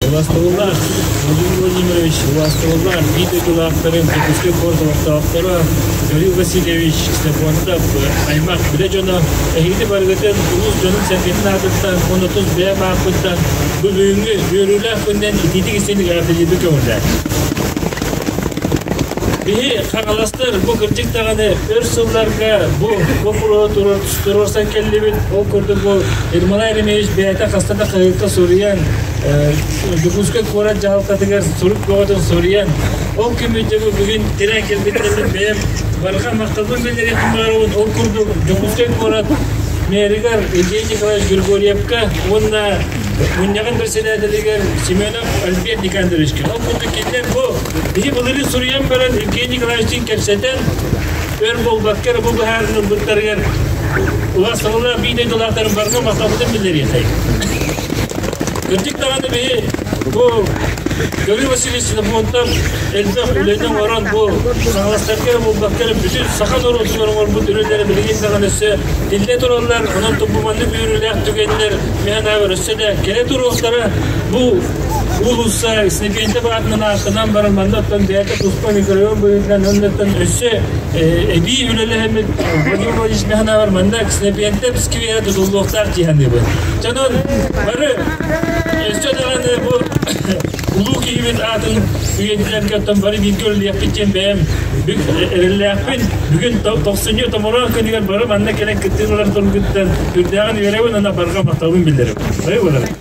Убастабыллаах Владимир Владимирович, убастабыллаах биир дойдулаахтарын, Дьокуускай куорат олохтоохторо Гаврил Васильевич Ксенофонтов, аймах үлэ дьоно, эһигини барыгытын улуус дьонун-сэргэтин аатыттан уонна тус бэйэм ааппыттан бу бүгүҥҥү үөрүүлээх күнүнэн итиитик истиҥник эҕэрдэлиирбин көҥүллээн. Биһи хаҥаластар бу кырдьык даҕаны өр сылларга бу боппуруоһу туруорсан кэллибит. Ол курдук бу Ермолай Еремеевич бэйэтэ хаста да хаһыакка суруйан, Дьокуускай куорат дьаһалтатыгар сурук бөҕөтүн суруйан, ол күммүт дьэ бу бүгүн тирээн кэлбиттэрин бэйэм барҕа махталбын биллэриэхпин баҕарабын. Ол курдук Дьокуускай куорат мэригэр Евгений Николаевич Григорьевка уонна мунньаҕын председателигэр Семенов Альберт Никандровичка. Ол курдук кинилэр бу биһи былырыын суруйан баран Евгений Николаевичтыын кэпсэтэн өр буолбакка эрэ бу быһаарыыны ылбыттарыгар улаастабыллаах биир дойдулаахтарын барҕа махталбытын биллэриэхэй. Кырдьык даҕаны биһи бу Гаврил Васильевич Ксенофонтов элбэх үлэни оҥорон бу хаҥаластарга эрэ буолбакка эрэ бүтүн саха норуотугар оҥорбут үлэлэрэ билигин даҕаны өссө тиллэ тураллар. Онон бу маннык үөрүүлээх түгэннэр мин санаабар өссө да кэлэ туруохтара. Бу уулусса Снепенте баатынан ааттанан баран манна оттон бэйэтэ туспа микрорайон быһыытынан оннуттан өссө эбии үлэлэһэммит Владимир Владимирович мин санаабар манна Ксенопентеп скверэ тутуллуохтаах дии саныыбын. Дьонон бары өссө даҕаны бу улуу киһибит аатын үйэтитэргэ оттон бары бииргэ үлэлиэхпит диэн бэйэм бүк эрэллээхпин. Бүгүн тохсунньу томороон күнүгэр бары манна кэлэн кыттыылар тургуттан үрдээҕин үөрэбин уонна барҕа махталбын биллэрэбин. Бары буолабын.